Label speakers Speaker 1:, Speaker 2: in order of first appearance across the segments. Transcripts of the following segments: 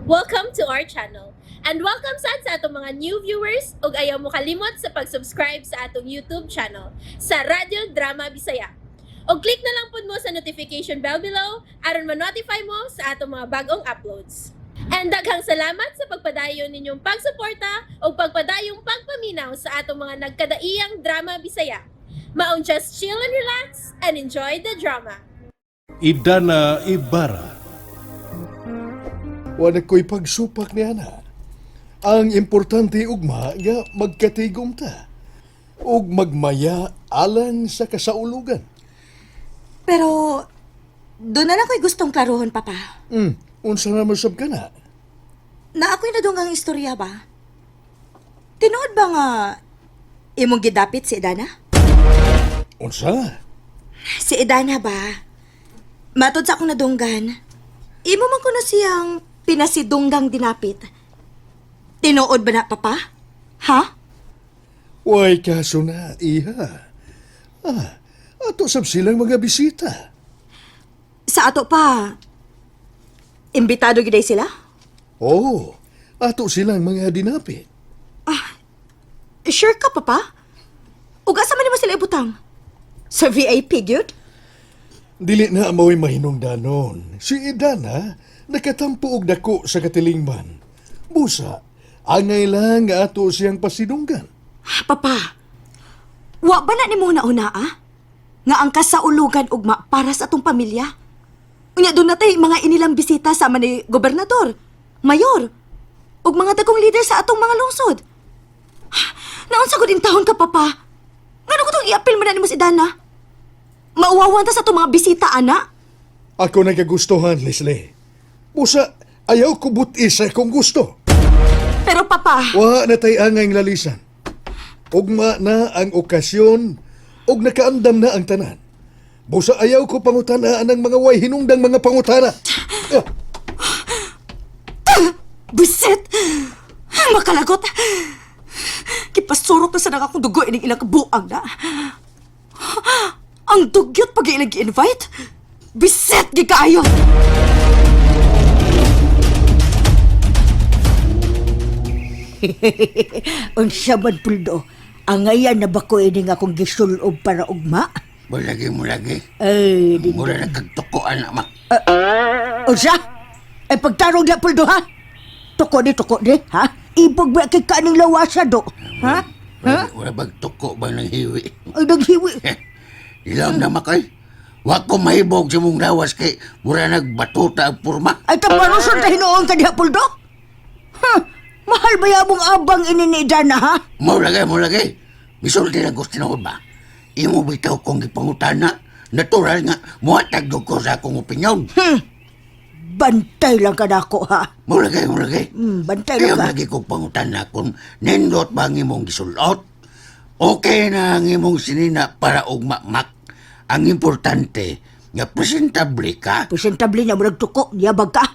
Speaker 1: Welcome to our channel. And welcome sad sa atong mga new viewers ug ayaw mo kalimot sa pag-subscribe sa atong YouTube channel sa Radyo Drama Bisaya. Og click na lang pud mo sa notification bell below aron ma-notify mo sa atong mga bagong uploads. And daghang salamat sa pagpadayon ninyong pagsuporta ug pagpadayong pagpaminaw sa atong mga nagkadaiyang drama Bisaya. Maong just chill and relax and enjoy the drama.
Speaker 2: Idana Ibarra.
Speaker 3: Wala ko'y pagsupak ni ana. Ang importante ugma nga magkatigom ta. Ug magmaya alang sa kasaulugan.
Speaker 4: Pero, doon na lang ko'y gustong klaruhon, Papa.
Speaker 3: Unsa na masab ka na?
Speaker 4: Na ako'y nadunggang istorya ba? Tinuod ba nga imong gidapit si Edana?
Speaker 3: Unsa?
Speaker 4: Si Edana ba? Matod sa akong nadunggan, imo man kuno siyang pinasidunggang dinapit. Tinuod ba na, Papa? Ha?
Speaker 3: Way kaso na, iha. Ah, ato sab silang mga bisita.
Speaker 4: Sa ato pa, imbitado giday sila?
Speaker 3: Oo, ato silang mga dinapit.
Speaker 4: Sure ka, Papa? Ug asa man nimo sila ibutang? Sa VIP, gyud?
Speaker 3: Dili na mao'y mahinungdanon. Si Idana nakatampo og dako sa katilingban. Busa, angay lang nga ato siyang pasidunggan.
Speaker 4: Papa, wa ba na nimo una ah? Nga ang kasaulugan ugma para sa atong pamilya? Unya doon natay mga inilang bisita sama ni gobernador, mayor, ug mga dagong leader sa atong mga lungsod. Naunsa gud intawon ka, Papa? Ngano ko tong iapil man na nimo si Dana? Mauwawan ta sa atong mga bisita, ana?
Speaker 3: Ako nagagustuhan, Leslie. Busa, ayaw ko buti sa akong gusto.
Speaker 4: Pero Papa,
Speaker 3: Wa na tay angay lalisan. Ugma na ang okasyon, ug nakaandam na ang tanan. Busa ayaw ko pangutana ang mga way hinungdang mga pangutana. Ah,
Speaker 4: Bisit! Makalagot! Kipasurok na sa akong dugo ining ilang kabuang na. Ang dugyot pag ilang gi-invite. Bisit gikaayo!
Speaker 5: Unsa man puldo, angayan na ba ko ining akong gisulob para ugma?
Speaker 6: Mulagi, mulagi.
Speaker 5: Ay, di.
Speaker 6: Mura na kagtukoan na ma.
Speaker 5: Unsa? Ay pagtarong na puldo ha? Tuko ni, ha? Ibog ba kay kaning lawasa do? Ha?
Speaker 6: Wala, wala bag tuko ba ng hiwi?
Speaker 5: Ay naghiwi.
Speaker 6: Ilam na makay. Wa ko mahibog sa mong lawas kay mura nagbatuta ang purma.
Speaker 5: Ay taparuson ta hinuon ka diha puldo? Ha? Mahal ba yabong abang ini ni Dana ha?
Speaker 6: Mulagi, mulagi. Misulti lang gusto na ba? Imo bitaw kong gipangutana. Natural nga, muhatag jud ko sa akong opinyon.
Speaker 5: Bantay lang ka nako ha.
Speaker 6: Mulagi, mulagi.
Speaker 5: Bantay lang
Speaker 6: Kaya
Speaker 5: ka.
Speaker 6: lagi kong pangutana kung nindot ba ang imong gisulot. Okay na ang imong sinina para ugmamak. Ang importante, nga presentable ka.
Speaker 5: Presentable na murag tuko, niyabag ka.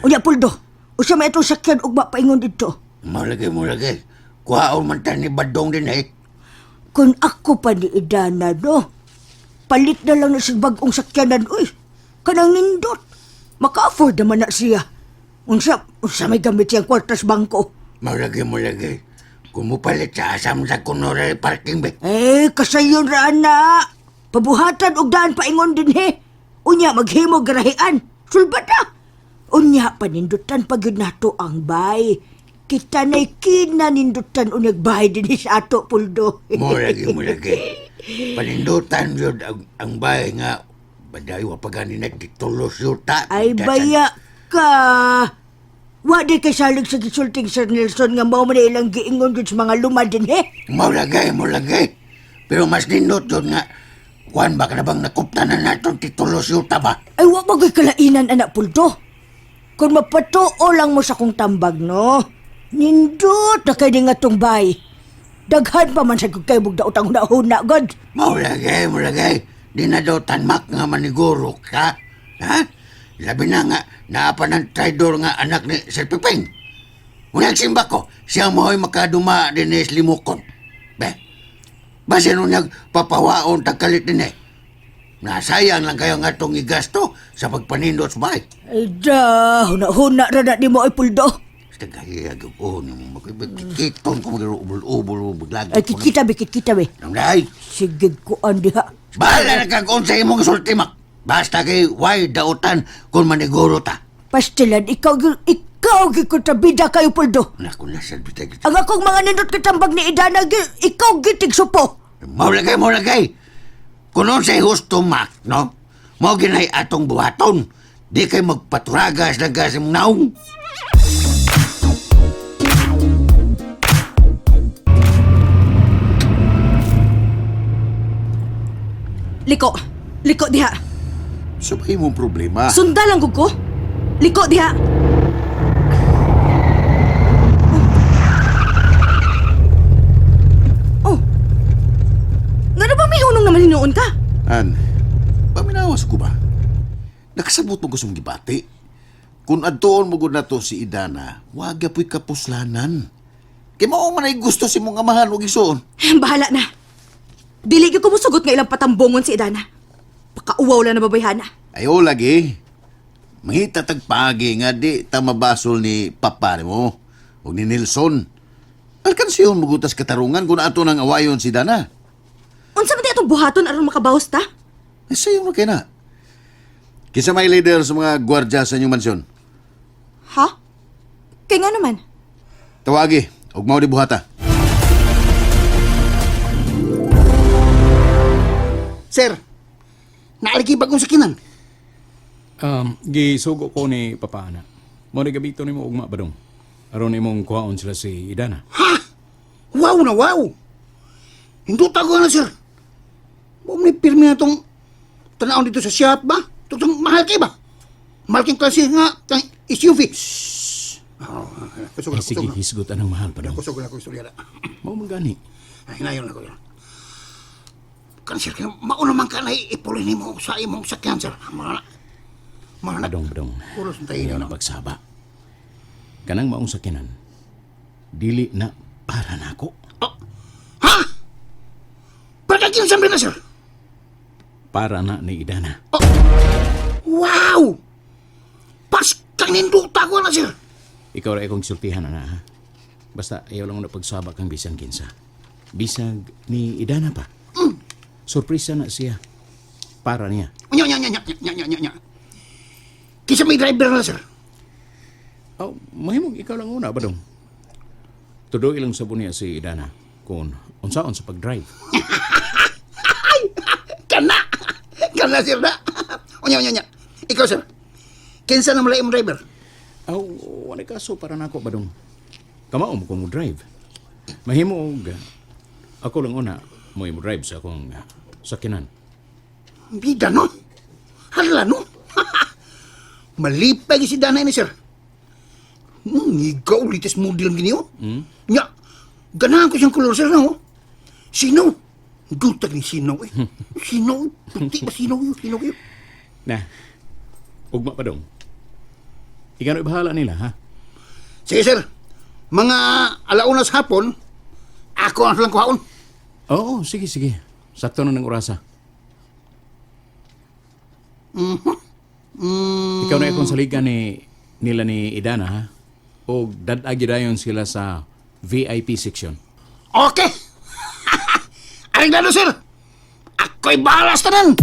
Speaker 5: Unya puldo, usa may itong sakyan ugma paingon dito.
Speaker 6: Malagi, malagi. Kuhaon man ta ni Badong din eh.
Speaker 5: Kung ako pa ni Idana, no? Palit na lang na sa bagong sakyanan, uy. Kanang nindot. Maka-afford naman na siya. Unsa, unsa may gamit siyang kwarta sa bangko.
Speaker 6: Malagi, malagi. Kung mupalit sa asam sa kunore parking be.
Speaker 5: Eh, kasayon ra na. Pabuhatan og daan paingon din he. Unya maghimo garahian. Sulbat na. Unya panindutan pa gyud nato ang bay. Kita na'y kinanindutan unyag bay din sa ato puldo.
Speaker 6: Malagi, malagi. Panindutan yun ang bahay nga. Baday, wapagani na titulos yuta.
Speaker 5: Ay, baya ka. Wa di kay salig sa gisulting Sir Nelson nga mao man na ilang giingon jud sa mga luma din he.
Speaker 6: Malagay, malagay. Pero mas nindot yun nga. Kuan ba ka na bang nakupta na nato titulos yuta ba?
Speaker 5: Ay wa ba ko'y kalainan anak puldo. Kung mapatuo lang mo sa kong tambag no. Nindot na kay nga tong bay. Daghan pa man sa kay bugda utang huna-huna god.
Speaker 6: Malagay, malagay. Di na daw tanmak nga maniguro ka. Ha? Labi na nga, naapa ng traidor nga anak ni Sir Piping. Unang simba ko, siya mo'y makaduma din ni Limukon. Be, basin unyag papawaon tagkalit din eh. Nasayang lang kayo nga itong igasto sa pagpanindot sa bahay.
Speaker 5: Ay da, huna-huna ra na nimo ay Puldo.
Speaker 6: Basta gaya oh, ni mo kikiton ko mag-ubol-ubol maglagi.
Speaker 5: Ay kikita be, kikita be.
Speaker 6: Ay,
Speaker 5: Sige kuan diha.
Speaker 6: bahala na kag unsa imong sulti mak. Basta kay way dautan kung maniguro ta.
Speaker 5: Pastilan, ikaw ikaw gyud kontrabida kayo Puldo.
Speaker 6: Naku na sad bitag.
Speaker 5: Ang akong mga nindot katambag ni Idana gyud, ikaw gyud tigsupo.
Speaker 6: Mao lagay, mao lagay. Kung unsay husto mak, no? Mao ginay atong buhaton. Di kay magpaturagas lang ka sa imong naong.
Speaker 4: Liko. Liko diha.
Speaker 7: Sa ba imong problema?
Speaker 4: Sunda lang gud ko. Liko diha. Oh. Ngano ba may hunong naman hinuon ka?
Speaker 7: An, paminawas ko ba? Nakasabot mo ko sa mong gibati. Kung adtoon mo gud nato si Idana, wag po'y kapuslanan. Kay mao man ay gusto si mong amahan og igsuon.
Speaker 4: Bahala na. Dili gyud ko mosugot nga ilang patambongon si Idana. Pakauwaw lang na babayhana.
Speaker 7: Ayo lagi. Mangita tag paagi nga di ta mabasol ni papa nimo og ni Nelson. Alkansiyon mo gutas katarungan kung ato nang awayon si Dana.
Speaker 4: Unsa man di atong buhaton aron makabawas ta?
Speaker 7: Eh, sayo mo kay na. Kinsa may leader sa mga gwardya sa inyong mansyon?
Speaker 4: Ha? Kay nga naman.
Speaker 7: Tawagi, og mao di buhata.
Speaker 8: Sir, naaligi bagong sakinan.
Speaker 2: Gisugo ko ni Papa ana. Mo ni gabito nimo ugma badong. Aron imong kuhaon sila si Idana.
Speaker 8: Ha? Wow na wow! Hinduta ko na, sir. Huwag mo ni pirmi na itong tanawon dito sa shop ba? Itong mahal kayo ba? Mahal kayong klase nga, kang SUV. Oh, kusog
Speaker 2: Ay,
Speaker 8: na,
Speaker 2: sige,
Speaker 8: kusog na.
Speaker 2: hisgot anang mahal padong.
Speaker 8: Kusog na, kusog na.
Speaker 2: Mao man gani.
Speaker 8: Ay, hinayon na ko yun. Kan, sir, kaya mauna man ka na ipulin mo sa imong sakyan, sir. Mana, mana,
Speaker 2: Badong badong.
Speaker 8: Ulos na tayo
Speaker 2: Ayaw
Speaker 8: na.
Speaker 2: na pagsaba. Kanang maong sakinan. Dili na para nako.
Speaker 8: Ha? Pagkakinsan na, sir?
Speaker 2: Para na ni Idana.
Speaker 8: Wow! Paskang ninduta ko na, sir.
Speaker 2: Ikaw ra akong sultihan ana ha. Basta ayaw lang na pagsaba kang bisan kinsa. Bisag ni Idana pa. Surpresa na siya. Para niya.
Speaker 8: Nya, nya, nya, nya, nya, nya, nya, nya. Kisa may driver na, sir.
Speaker 2: Oh, mahimong ikaw lang una badong. Tudo ilang sabon niya si Idana kung unsaon sa pag-drive.
Speaker 8: Kana! Kana, sir, na. Unya, unya, unya. Ikaw, sir. Kinsa na mula imong driver?
Speaker 2: Aw, wala kaso para nako badong. Kamao mo kung mo drive. Mahimo og ako lang una mo imo drive sa akong sakinan.
Speaker 8: Bida, no? Hala, no? Malipay si Danay ni, sir. Ikaw, latest model gini, oh. Nya, ganahan ko siyang kolor, sir, no? Sino? Dutag ni sino, eh. Sino? Puti ba sino yun? Sino yun?
Speaker 2: Na. Ugma pa dong. Ikaw na bahala nila ha.
Speaker 8: Sige, sir. Mga alaunas hapon, ako ang silang kuhaon.
Speaker 2: Oo, sige sige. Sakto na ng orasa. Ikaw na akong saligan ni nila ni Idana ha. O dad-agi dayon sila sa VIP section.
Speaker 8: Okay. Aring lalo, sir. Ako'y bahala sa tanan.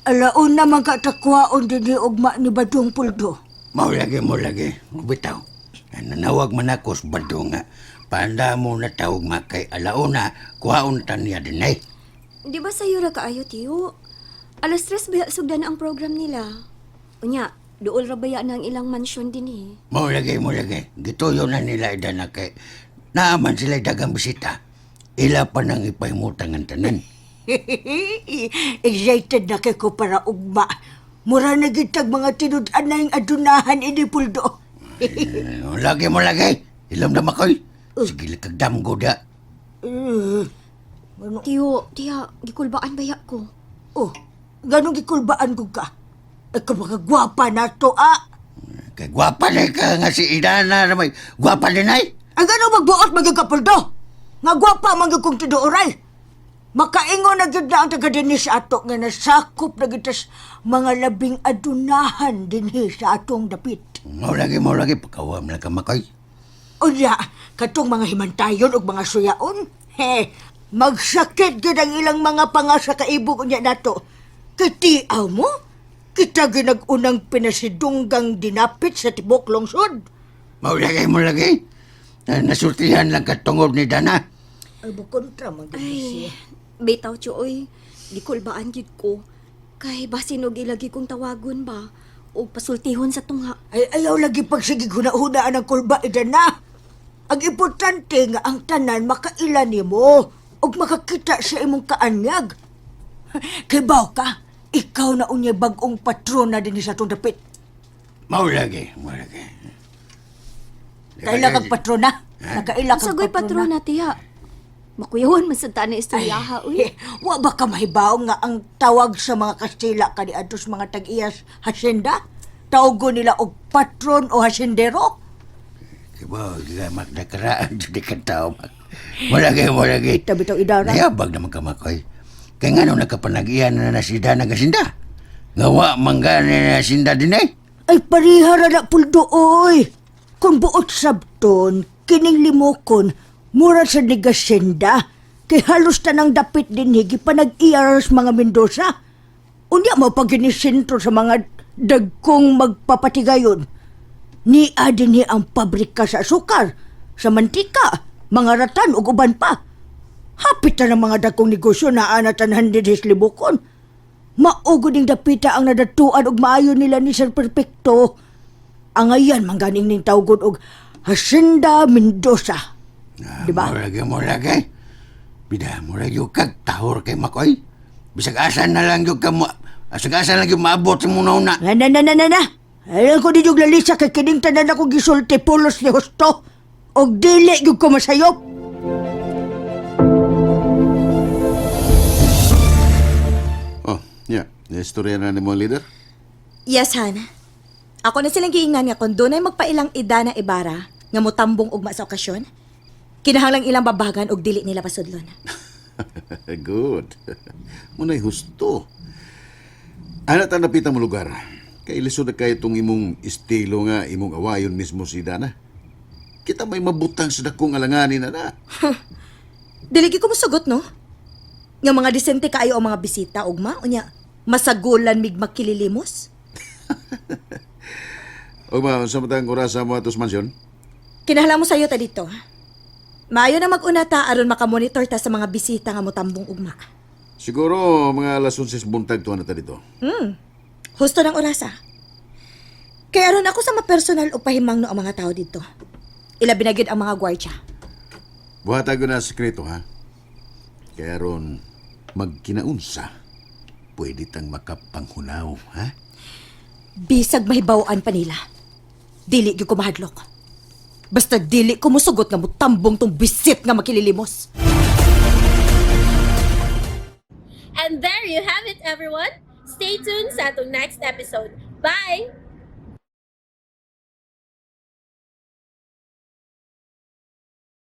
Speaker 5: Alaon na man katakwaon dinhi ugma ni Badong Puldo.
Speaker 6: Mao lagi, mo lagi. Bitaw. Nanawag man ako sa bado nga. Paanda mo na tawag ma kay alauna, kuhaon ta niya din eh.
Speaker 9: Di ba sa'yo ra kaayo, tiyo? 3:00 ba sugdan ang program nila? Unya, duol ra baya na ang ilang mansyon din eh.
Speaker 6: Mo lagi, mo lagi. Gituyo na nila idana kay naaman sila dagang bisita. Ila pa nang ipahimutang ang tanan.
Speaker 5: Excited na kay ko para ugma. Mura na gitag mga tinud-an na yung adunahan ini Puldo.
Speaker 6: Eh, lagi mo lagi. Ilam na makoy. Sige, kagdam ko da.
Speaker 9: Tiyo, tiya, gikulbaan baya ko.
Speaker 5: Oh, ganong gikulbaan ko ka. Ay kamakagwapa na to ah.
Speaker 6: Kay gwapa na ka nga si Idana na may gwapa din ay.
Speaker 5: Ang ganong magbuot magiging ka Puldo. Nga gwapa man gyud kong tiduoray. Makaingon na gyud na ang taga dinhi sa ato nga nasakop na gyud tas mga labing adunahan dinhi sa atong dapit.
Speaker 6: Mao lagi pagkawam lang ka makoy.
Speaker 5: Unya, katong mga himantayon ug mga suyaon, he, magsakit gyud ang ilang mga panga sa kaibog unya nato. Kitiaw mo, kita ginag-unang pinasidunggang dinapit sa tibok lungsod.
Speaker 6: Mao lagi, mao lagi. Nasultihan lang ka tungod ni Dana.
Speaker 5: Ay, bukontra man gyud
Speaker 9: Ay,
Speaker 5: siya.
Speaker 9: bitaw chuoy. Gikulbaan gyud ko. Kay basin og ilagi kong tawagon ba o pasultihon sa tungha.
Speaker 5: Ay, ayaw lagi pagsigig huna-hunaan ang kulba, Idana. Ang importante nga ang tanan makaila nimo ug makakita sa imong kaanyag. Kay baw ka, ikaw na unya bag-ong patrona din sa atong dapit.
Speaker 6: Mao lagi, mao lagi.
Speaker 5: Kaila kag patrona. Nakaila kag
Speaker 9: Sagoy
Speaker 5: patrona.
Speaker 9: patrona tiya. Makuyawan man sad ta na istoryaha uy.
Speaker 5: Eh, wa ba ka mahibaw nga ang tawag sa mga Kastila kaniadto sa mga tag-iyas hasyenda? Tawgon nila og patron o hasyendero?
Speaker 6: Diba, di ka magnakaraan, di ka tao. Mao lagi, mao lagi.
Speaker 5: Kita bitaw idara.
Speaker 6: Nayabag naman ka makoy. Kaya nga nung nakapanag-iyan na na si Dana gasinda. Gawa man gani na sinda din eh.
Speaker 5: Ay pareha ra na puldo oy. Kung buot sabton, kining limokon, mura sa negasyenda. Kay halos tanang dapit din higi panag-iyar sa mga Mendoza. Unya mo pag ginisentro sa mga dagkong magpapatigayon. Nia dinhi ang pabrika sa asukar, sa mantika, mga ratan ug uban pa. Hapit na ng mga dagkong negosyo na anatan dinhi sa Libukon. Maugod ning dapita ang nadatuan og maayo nila ni Sir Perfecto. Angayan man ganing ning tawgon og Hacienda Mendoza. Di ba?
Speaker 6: Mao lagi, mao lagi. Bida, mo lagi yung kag tahor kay Makoy. Bisag asa na lang yung ka mo, bisag asa lang yung maabot sa muna una.
Speaker 5: Na na na na na na. Alam ko di yung lalisa kay kining tanan ako gisulti pulos ni husto. Og dili gyud ko masayop.
Speaker 7: Oh, yeah. Istorya na ni mo, leader.
Speaker 4: Yes, Han. Ako na silang giingnan nga kung dunay magpailang Idana Ibarra nga motambong ugma sa okasyon, kinahanglang ilang babagan og dili nila pasudlon.
Speaker 7: Good. Muna'y husto. Ana ta napita mo lugar. Kay lisod na kayo itong imong estilo nga imong awayon mismo si Dana. Kita may mabutang sa dakong alanganin na na.
Speaker 4: Dili gyud ko mosugot, no? Nga mga disente kaayo ang mga bisita ugma unya masagulan mig makililimos.
Speaker 7: O ba, sa matang orasa mo atos mansyon?
Speaker 4: Kinahanglan mo sayo ta dito. Maayo na mag-una ta aron makamonitor ta sa mga bisita nga motambong ugma.
Speaker 7: Siguro mga alas 11 buntag tuwa na ta dito.
Speaker 4: Husto ng orasa. Kaya aron ako sa mapersonal o pahimangno ang mga tao dito. Ilabi na gyud ang mga gwardya.
Speaker 7: Buhatag ko na sekreto, ha? Kaya ron, magkinaunsa, pwede tang makapanghunaw, ha?
Speaker 4: Bisag mahibaw-an pa nila. Dili gyud ko mahadlok. Basta dili ko musugot nga mutambong tong bisit nga makililimos.
Speaker 1: And there you have it, everyone. Stay tuned sa atong next episode. Bye!